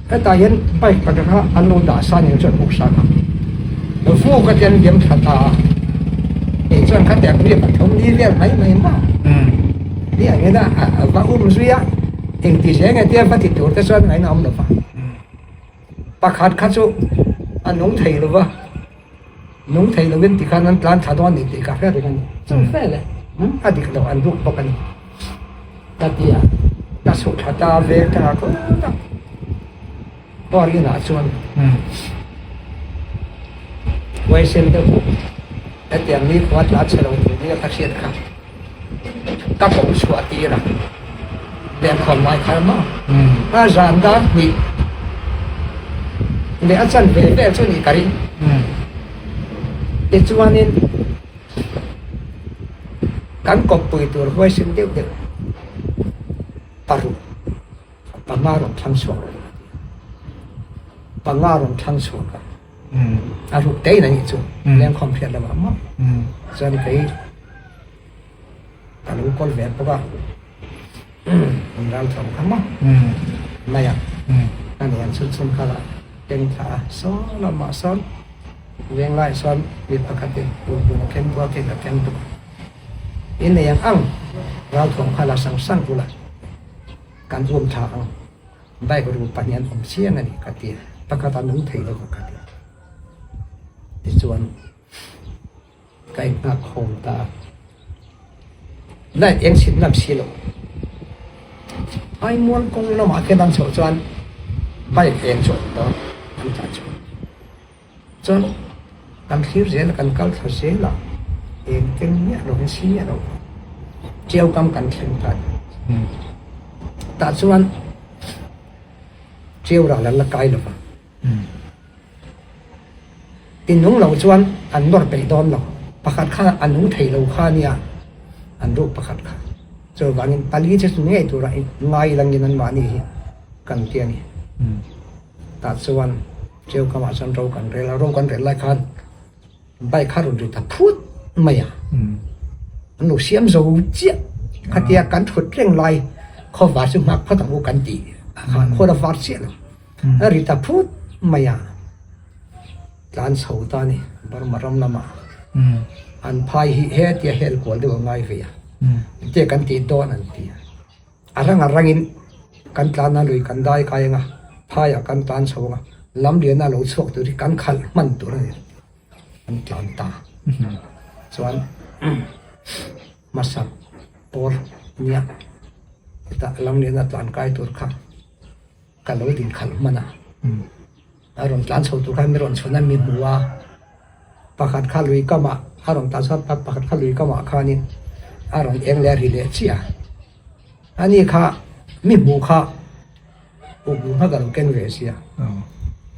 Speaker 2: hetah hian bike pakhat kha an lo dah sa nen chuan hmuh sa kha vuk a tian liam thla ta a, kei chuan khatiang mi pathum ni vel mai mai maw ni angin a va um zui a, engti zel nge tia va ti tur te chuan ngaihna a awm lo va, pakhat kha chu a nung thei lo va. Nung thei lovin tikhan an tlan thla dawn ni tih ka hre reng a ni. Chu fel e, a dik loh an ruk bawk a ni. Ka ti a, ka chhuh thla ta ve ta khawp a. Aw rinah chuan huaisen deuh hetiang ni khua tla chhe lo tur nia ka hriat kha ka ko chhuah tir a, lehkhawn lai kha maw a zan dar hnih leh a chan ve vel chu nih ka ring. Tichuanin kan kawppui tur huaisen deuh deuh paruk panga rawn thlang chhuak rawh a ti a, panga rawn thlang chhuak a. A ruk te in a nih chu lengkhawm hriat lo ah maw chuan kei ka lo kawl ve bawk a an ral thawm kha maw mai a a ni an chhun chhun kha lah keng thla a saw lamah sawn venglai sawn mi pakhat in ur bung a keng bawk a keng a keng bawk a in nei ang ang ral thawm kha la sang sang bulah kan um thla ang. Bike ru pahnih an awm chiang a ni ka ti a, pakhat a nung thei lo ka ti a. Tichuan ka inghak khawm ta a, light eng chhit lam si lo. Aimual kawng lamah khian an chhoh chuan bike eng chu a awm dawn an tlan chhuak. Chuan kan thlir zel a, kan kal thla zel a, eng keng miah lovin si miah lo Tiau kam kan thleng ta a ni. Tah chuan Tiau ral an la kai lo va, ti nung lo chuan an nawr peih dawn lo, pakhat kha a nung thei lo kha nia an ruh pakhat kha. Chuvangin pali chu ngei tura ngai langin anmahni hi kan ti a ni. Tah chuan Cheu kamah chuan ro kan rel a, ro kan rel lai khan bike kha rawn ri ta phut mai a, an lo siam zo chiah khatia kan thut reng lai khaw var chu nghak phawt ang u kan tih khan khaw la var chiah lo a ri ta phut mai a, tlan chho ta a ni Burma ram lamah an phai hi hetia hel kual deuh a ngai ve a, engtia kan tih dawn an ti a. A rang a rangin kan tlan a, lui kan dai kai ang a, phaiah kan tlan chho ang a, lam liana lo chhuak tur hi kan khalh hman tur a ni. Kan tlan ta. Chuan hmasa pawr nia hetah lam liana tlan kai tur kha ka lo din khalh hman a. A rawn tlan chho tur khan mi rawn chhun a, mi hmu a, pakhat kha lui kamah a rawn tlan chho a, pakhat kha lui kamah khanin a rawn eng leh a ri leh chiah a. Ani kha mi hmuh kha uk lu hma ka lo keng ve sia,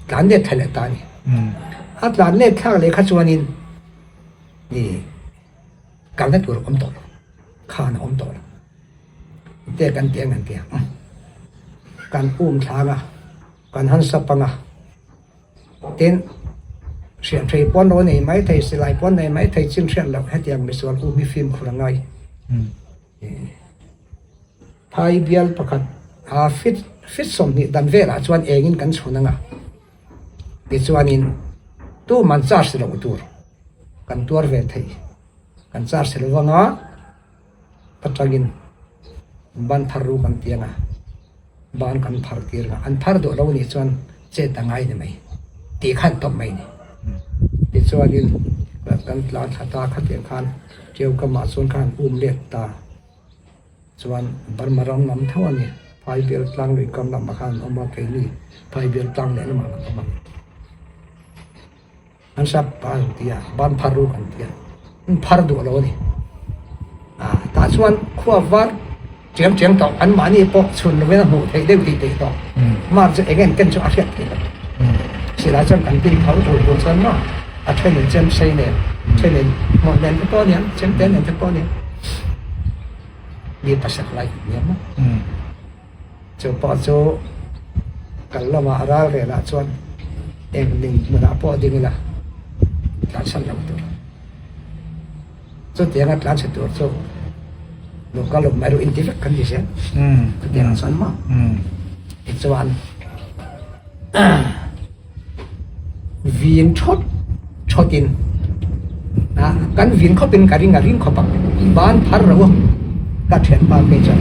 Speaker 2: tlan let thla leh ta a ni. A tlan let thlak leh kha chuanin ih kalna tur a awm tawh lo, khan a awm tawh lo. Te kan ti ang an ti a, kan um thlang a. Kan han sap ang a, tin, hrianhrei pawn lo nei mai thei, silai pawn nei mai thei chin hriat loh hetiang misual u hi fimkhur a ngai. Phai bial pakhat a fit fit 20 dan velah chuan engin kan chhun ang a, tichuanin tuman charge loh tur kan tuar ve thei, kan charge lo vang a. Atangin ban phar ru kan ti anga, ban kan phar tir anga, an phar duh lo nih chuan chet a ngai ni mai tih khan tawp mai ni. Tichuanin kan tlan thla ta khatiang khan Tiau kamah chuan khan um let ta chuan Burma ram lam tho a ni, Phaibial tlang lui kam lamah khan an awm a, keini Phaibial tlang leh lamah kan awm a. An sap pa an ti a, ban phar ruk an ti a, an phar duh lo a ni. Ah, tah chuan khua var chiang chiang tawh, an mahni pawh chhun lovin a hmuh theih deuh tih theih tawh. Mar chu eng eng ken chu a hriat theih loh. Silai chuan kan tin tho tur tur chuan maw a thenin chem sei nen, thenin hmawlh nen te pawh a niang, chemte nen te pawh a niang. Mi pasarh lai kan nia maw. Chu pawh chu kal lamah ral relah chuan eng ning hmunah pawh ding ila tlansan lo tur. Chutianga tlanchhe tur chu Lo kal lo mai rawh inti vek kan ti zel. Chutiang ah chuan maw? Tichuan vin thawt thawt in ah kan vin khawp in ka ring a ring khawp a ban phar lo a ka thianpa phei chuan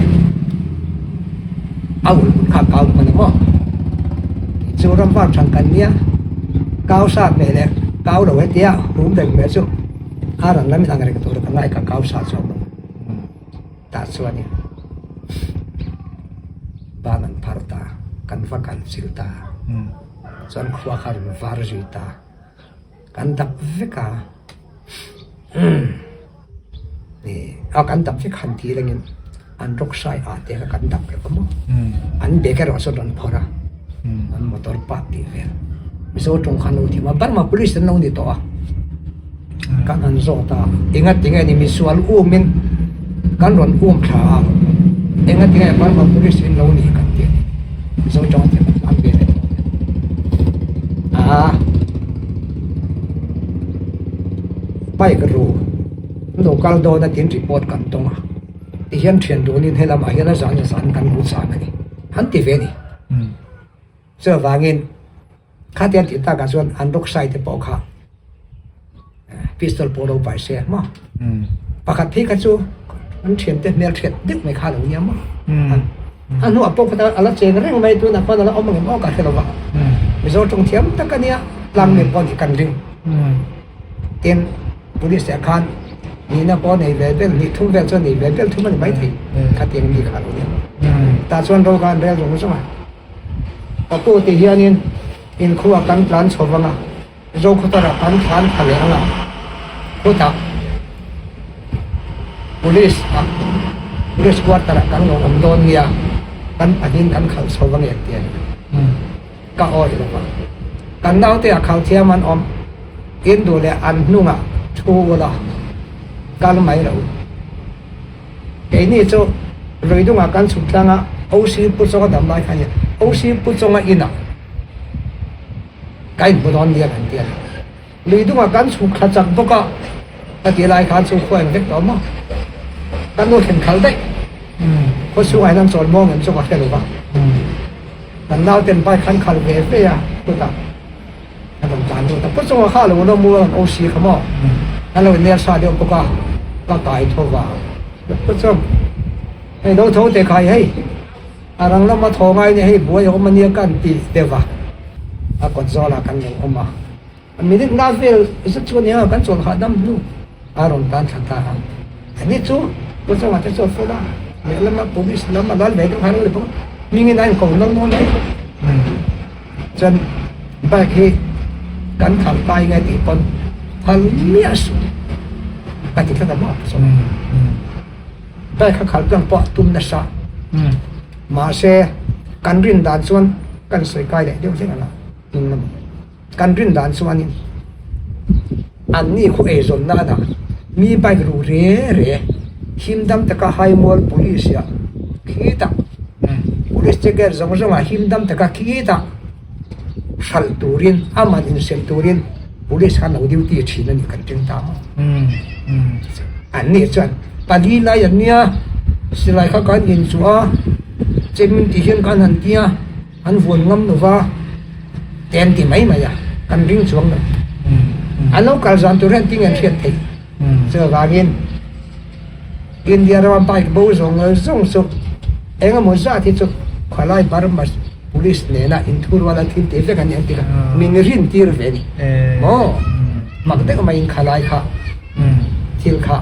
Speaker 2: a ulh kha kau hman a maw chu ram var thang kan nia kau sa hmel leh kau lo hetia hum reng hmel chu a ran lam in ang reng tur ka ngai ka kau sa chuang lo. Tah chuanin ban an phar ta, kan va kal chilh ta, chuan khua kha rawn var zui ta, kan dap vek a, a kan dap vek han ti rengin an rawk hrai ah te kha kan dap reuh a maw, an bag erawh sawn rawn phawrh a, an motor park tih vel, Mizo tawng kha an lo thiam a, Burma police an lo ni tawh a. Kan han zawt a, engatinge ni misual umin kan rawn um thla a, engatinge Burma police in lo ni kan ti a ni. Mizo tawng te kan tlan ve leh tawh a. Bike ru an lo kal dawn a tin report kan tawng a, tihian thian dunin helamah hian a zan a zan kan lo chang a ni, han ti ve a ni. Chuvangin Khatiang tih takah chuan an rock sai te pawh kha pistol pawh lo pai se maw? Pakhat phei kha chu an thiante hmel hriat deuh mai kha a lo nia maw? A hnuah pawh kha a la cheng reng mai tunah khuan a la awm angem aw ka hre lo va. Mizo tawng thiam tak a nia tlang mi pawh nih kan ring. Tin, police ah khan nihna pawh nei ve vel hnih thum vel chuan nei ve vel thum a ni maithei khatiang mi kha a lo nia maw? Tah chuan ro kha an rel zawng zawng a. Ka pu ti hianin inkhua kan tlan chho vang a, Zokhawtara kan tlan thla leh ang a, khutah Police ah Police quarter ah kan lo awm dawn nia, kan pahnihin kan khalh chho vang e ti a ni. Ka awih lo va, kan naute ah khalh thiam an awm, in duh leh an hnungah thu ula kal mai lo. Keini chu Ruidungah kan chhuk tlang a, OC Pu Chawnga dam lai kha a ni. OC Pu Chawnga inah ka inhmu dawn nia kan ti a ni. Luidungah kan chhuk thla chak bawk a, ka tih lai khan chu khua eng vek tawh maw? Ka nu thlen khalh daih. Khaw chhungah hian an chawl mawng em chu ka hre lo va. Kan nauten bike khan khalh ve ve a, chutah a rawn tlan lut a, Pu Chunga kha a lo lawm u a rawn OC kha maw? A lo inel sa deuh bawk a, ka kai tho va. Pu Chung, hei lo tho teh khai hei, a rang lama thaw ngai nia hei buai a awm a nia ka an ti deuh va, a kawt zawlah kan lo awm a. Minute nga vel zet chu a nia kan chawl hahdam hnu a rawn tan thla ta a. Ani chu Pu Chunga te chu a fel a, lehlamah police lam a lal ve deuh har a ni bawk a, hmingin a inko nawn nawn mai. Chuan bike hi kan khalh kai nge tih pawn phal miah suh ka ti tlat a maw saw bike kha khalh tlang pawh a tum nasa mahse kan rin dan chuan kan sawi kai leh deuh hlek ang a hnung lamah kan rin dan chuanin an ni khaw eizawn nana mi bike ruh re re him dam taka haimual police ah khitah Police te gate zawng zawngah him dam taka khitah hralh turin a man insem turin police khan lo duty thin a ni kan teng ta maw. An nih chuan pali lai an nia silai kha kan inchuh a chem tih hian kan han tia an vuan ngam lo va te an ti mai mai a kan ring chuang lo. An lo kal zan tur hian tinge an hriat theih chuvangin. India rama bike bo zawng zawng chu eng emaw zat hi chu khawlai Burma police nena inthurual a thil tih vek a ni an ti kha min rin tir ve a ni maw mak deuh maiin khalai kha thil kha.